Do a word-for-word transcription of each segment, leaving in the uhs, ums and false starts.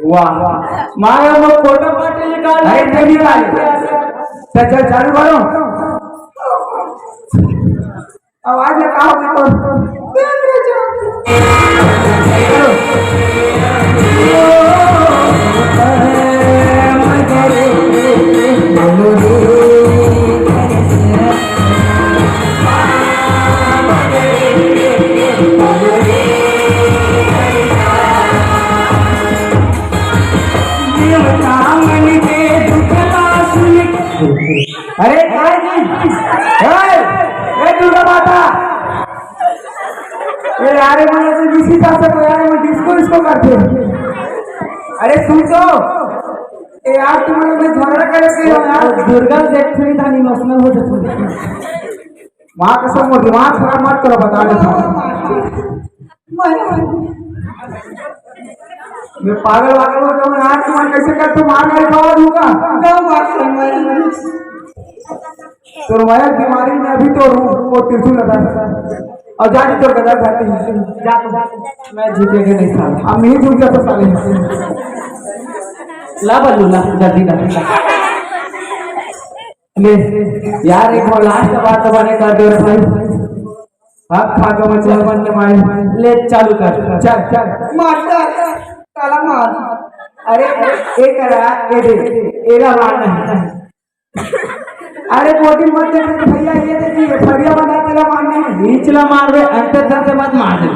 वाह, मारा वो फोटो पार्टी निकाल। अरे, नहीं निकाल। चल, चल, चालू करो। आवाज में का होगा तो? अरे काय जी? ए, ए दुर्गा माता, ए यार, ये मन तो किसी का से कोई यार, ये डिस्को इसको करते। अरे सुन तो, ए यार, तुम लोग में झगड़ा करे के हो यार। दुर्गा देख थोड़ी था, इमोशनल हो जाते। माँ कसम, वो दिमाग खराब मत करो, बता दे। मैं पागल वागल हो जाऊँ यार, तुम्हारे कैसे कर, तुम मार मार खवा दूंगा। तो मैं बीमारी में अभी तो हूँ, वो त्रिशूल लगा। और जा जी, तो गदा धरती है। जा तू। मैं झुकेगा नहीं साला। हम नहीं झुक गया तो साले। ला बल्लू, ला, जल्दी ला। ले, यार, एक बार लास्ट बात तो बने कर दो रे भाई। हाथ खा के मचल बन के मारे। ले, चालू कर। चल, चल। मास्टर, ताला मार। अरे, ए करा, ए दे, एला मार नहीं। अरे, कोटी मत दे भैया, ये दे दी, फरिया बना तेला मार नहीं। बीच ला मार दे, अंते धर से मत मार दे।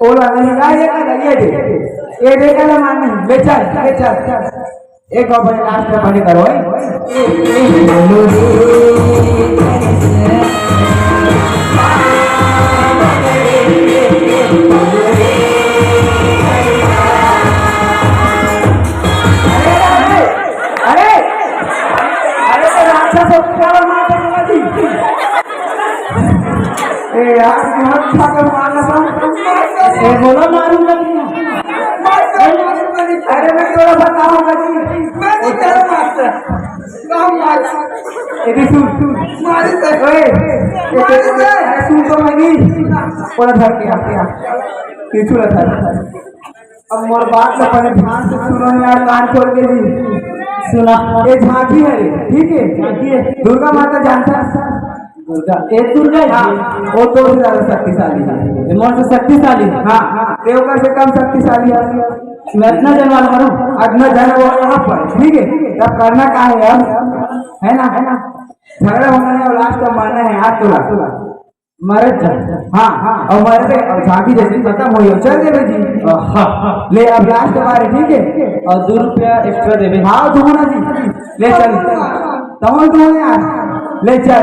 ओला नहीं, ना, ये करा, ये दे। ये दे, एला मार नहीं। ले चल, ले चल, चल। एक और भाई लास्ट में बने करो, ए। अरे, अरे, अरे, तो राक्षस हो, क्या मार रहे हो जी? ए यार, बहुत खा के मारना था। ए, बोलो, मारूंगा नहीं। अरे, मैं थोड़ा बताऊंगा जी। मैं नहीं करूँ मास्टर। काम मार। ए, भी सुन, सुन। मारी से। ओए, ए, मारी से। अरे, सुन तो मैं नहीं। थोड़ा धर के, आके, आके। पीछू रखा। अब मोर बात ला पहले ध्यान से सुनो यार, कान खोल के जी। सुना। ये झांकी है, ठीक है? झांकी है। दुर्गा माता जानता है? दुर्गा, ये दुर्गा है? हाँ, वो तो भी ज्यादा शक्तिशाली है। ये मोर से शक्तिशाली? हाँ, हाँ, देवकर से कम शक्तिशाली है। मैं इतना जनवाल मारूं? इतना जनवाल यहाँ पर, ठीक है? तब करना क्या है यार? है ना, है ना? झगड़ा होना है और लास्ट में मारना है हाथ तुला। मरत जा। हाँ, हाँ, और मरबे, और झांकी जैसे खत्म होई, और चल देबे जी। हाँ, हाँ। ले, अब लास्ट बार है, ठीक है? और दो रुपया एक्स्ट्रा देबे। हाँ, दुगुना जी। ले चल। तमन तो यार। ले चल।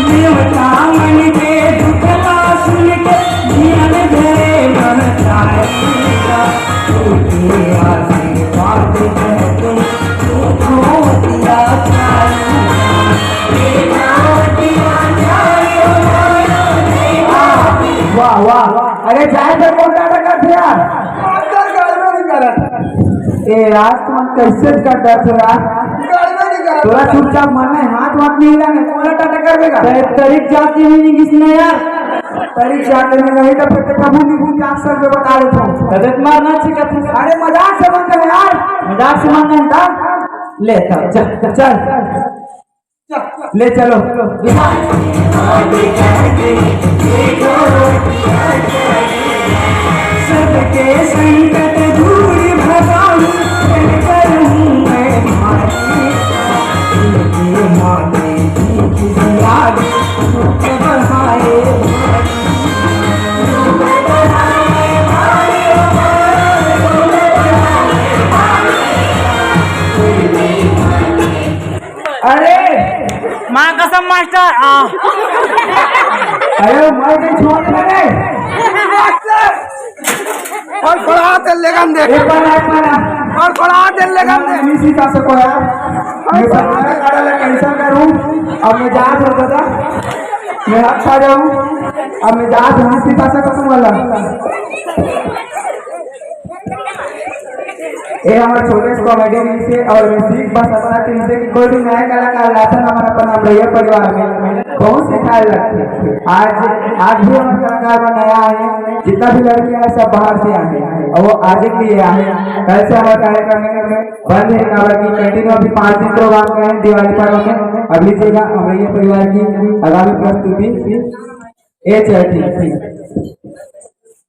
देवता मन के दुख ला सुन के, जियन धरे महतारी का। वाह, वाह। अरे, जाए तो कौन टाटा कर दिया? मास्टर गड़बड़ नहीं करा। ए यार, तुम कैसे कर डर हो यार? गड़बड़ नहीं करा। थोड़ा चुपचाप मन है, हाथ वाथ नहीं हिलाने, कौन टाटा कर देगा? तरीक जाती नहीं किसने यार। तरीक जाती नहीं, नहीं तो फिर तो प्रभु निभू के आप सर पे बता देता हूँ। तबियत मारना अच्छी करती है। अरे, मजाक समझ रहे यार। मजाक समझ रहे हैं, तब ले, तब चल, चल। ले चलो। सबके संकट दूर भगाऊं, बनकर हूँ मैं भारी। माने जी की याद दुख बढ़ाए। अरे, माँ कसम मास्टर, आ। अरे, मैं तो छोड़ दे रे। और थोड़ा हाथ लेगन दे। एक बार, एक बार। और थोड़ा हाथ लेगन दे। मैं नहीं सीखा सको यार। मैं बड़ा काढ़ा ले कैंसिल करूं। अब मैं जा रहा हूं दादा। मैं अच्छा जाऊं। अब मैं जा रहा हूं, सीखा सको तुम वाला। ये हमर छोटे से कॉमेडी रिहिसे और मैं सीख बस अतना रिहिसे कि कोई भी नया कलाकार लाथन हमर अपन अमरैया परिवार में बहुत सिखाए लगथे। आज आज भी हमर कलाकार में नया आए, जितना भी लड़की आए सब बाहर से आए और वो आज के लिए आए। कल से हमर कार्यक्रम में बंद है, काबर कि कंटिन्यू अभी पाँच दिन प्रोग्राम करे हैं दिवाली पर्व में। अगली जगह अमरैया परिवार की आगामी प्रस्तुति ए चैती।